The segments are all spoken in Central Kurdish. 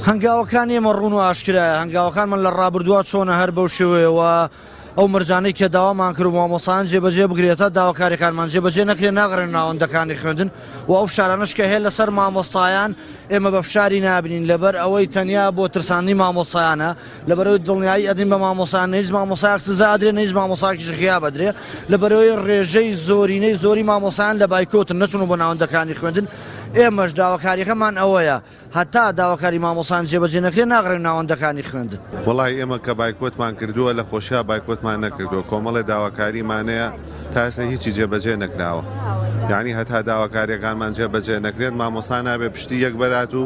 هەنگاوەکانی ئێمە ڕوون و ئاشکرایە، هەنگاوەکانمان لە ڕابردووە چۆنە هەر بەو شێوەیە و ئەو مەرجانەی کە داوامان کرد و مامۆستایان جێبەجێ بکرێت تا داواکاریەکانمان جێبەجێ نەکرێت ناگەڕێن ناوەندەکانی خوێندن و ئەو فشارانەش کە هەیە لەسەر مامۆستایان ئێمە بە فشاری نابینین لەبەر ئەوەی تەنیا بۆ ترساندنی مامۆستایانە لەبەرئەوەی دڵنیایی ئەدەین بە مامۆستایان نە هیچ مامۆستایەک سزا ئەدرێ نە هیچ مامۆستایەکیش غیاب ئەدرێ لەبەرئەوەی ڕێژەی زۆرینەی زۆری مامۆستایان لە بایکۆتن نەچوون بۆ ناوەندەکانی خوێندن ئێمەش داواکاریەکەمان ئەوەیە هەتا داواکاری مامۆستایان جێبەجێ نەکرێت ناگەڕێن ناوەندەکانی خوێندن. وەڵاهی ئێمە کە بایکۆتمان کردووە لە خۆشیا بایکۆتمان نەکردووە کۆمەڵێ داواکاریمان هەیە تا ئێستا هیچی جێبەجێ نەکراوە یانی هەتا داواکاریەکانمان جێبەجێ نەکرێت مامۆستا نابێ پشتی یەک بەرات و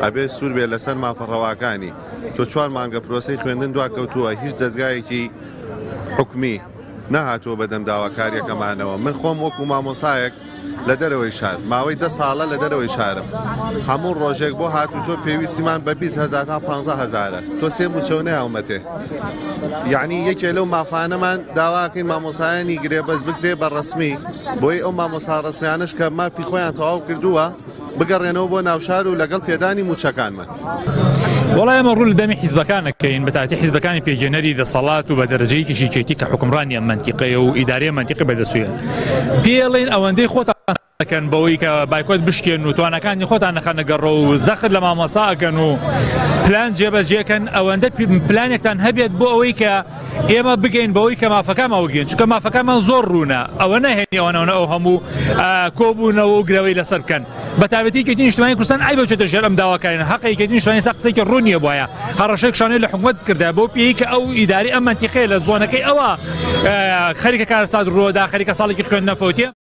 ئەبێ سوور بێ لەسەر مافە ڕەواکانی تۆ چوار مانگە پرۆسەی خوێندن دواکەوتووە هیچ دەزگایەکی حکومی نەهاتووە بەدەم داواکاریەکەمانەوە من خۆم وەکو مامۆسایەک لە دەرەوەی شار ماوەی دە ساڵە لە دەرەوەی شارم هەموو ڕۆژێک بۆ هاتوچۆ پێویستیمان بە 20 هەزار تا 15 هەزارە تۆ سێ موچەو نەیاومەتێ یعنی یەکێ لەو مافانەمان داواکەین مامۆسایانی گرێبەست بکرێ بە ڕسمی بۆی ئەو مامۆسا ڕسمیانش کە مافی خۆیان تەواو کردووە بگەڕێنەوە بۆ ناوشار و لەگەڵ پێدانی مووچەکانمان. وەڵا ئێمە ڕوو لە دەمی حیزبەکان ئەکەین بەتایبەتی حیزبەکانی پێکهێنەری دەسەڵات و بە دەرەجەیەکیش یەکێتی کە حوکمڕانی ئەم مەنتیقەیە و ئیدارەی ئەم مەنتیقە بەدەستویە پێی ئەڵێین ئەوەندەی خۆتان ئەکەن بەوەی کە بایکۆت بشکێن و تواناکانی خۆتان نەخەنە گەڕۆ و زەخت لە مامۆسا ئەکەن و پلان جێبەجێکەن ئەوەندە پلانێکتان هەبێت بۆ ئەوەی کە ئێمە بگەین بەوەی کە مافەکانمان وەگرین چونکە مافەکانمان زۆر ڕوونە ئەوە نەهێنی ئەوەنەوە ئەو هەموو کۆبوونەوە و گرەوەی لەسەر بکەن بە تایبەتی یەکێتی نیشتمانی کوردستان عەیبە بچێتە ژێر ئەم داواکاریانە هەقە یەکێتی نیشتمانی ئێستا قسەیەکی ڕوون نییە بوایە هەڕەشەی کشانەوەی لە حکومەت بکردایە بەو پێیەی کە ئەو ئیدارەی ئەم مەنتیقەیە لە زۆنەکەی ئەوە خەریکە کارەسات ڕووەدا خەریکە ساڵێکی خوێندنە فەوتێ.